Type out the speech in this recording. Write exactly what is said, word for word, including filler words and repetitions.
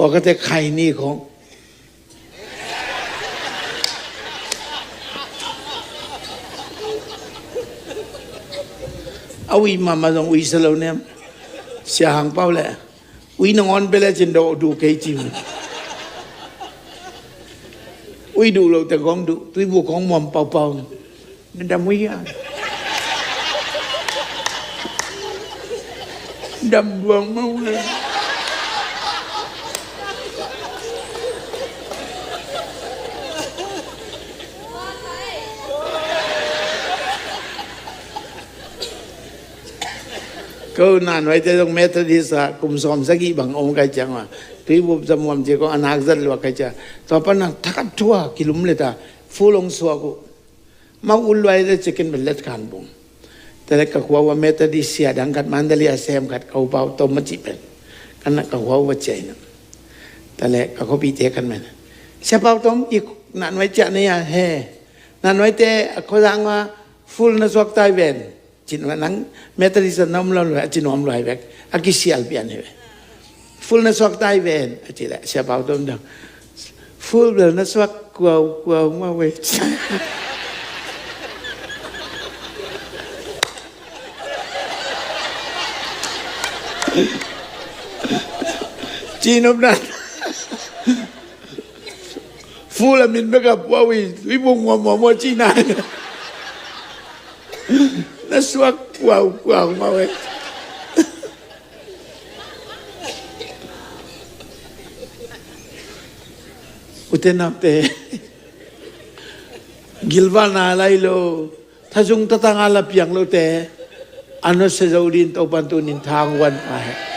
Tua ka te khai ni khong. A ui mahmah zong ui sa lo nem. Sia Hang Pau le ui nangawn bia le cin dawh duh kei cin. Ui duh lo te gong duh, tuibu kong muam paupau. Na dam ui a. Dam buang mau le. Ko na nuaite zong Methodist ah kum sawm sagih bang om kai ciang a, tuibup zamuam ci ko a nak zat lua kai ciang. Tua pan a thakat thua kilum le ta, full hong suak uh. Mau ul luai le cikin belet khan bung. Tale ka khua ua Methodist sia dang khat Mandalay a sem khat ka upau tom ma ci pen. Kan na ka khua ua ciai na. Tale ka khopi te kan men. Sia pau tom i na nuai ciah na ya he. Na nuai te a kho zang ua full na suak tai ven. Cin ua nang Methodist a na om lo lo a cin om lo hai vek. A kisial pian he. Full na suak tai ven a ci le sia pau tom dang. Full bel na suak kuau kuau ma we. Cin om na. Full a min bek a puau i, i bung muam muam muam ci na. Na suak kuau kuau ma we. Ute naute. Gilvana lai lo. Thazung tatanga la piang lote. Ano se zo din Topan tunin thang wan a he.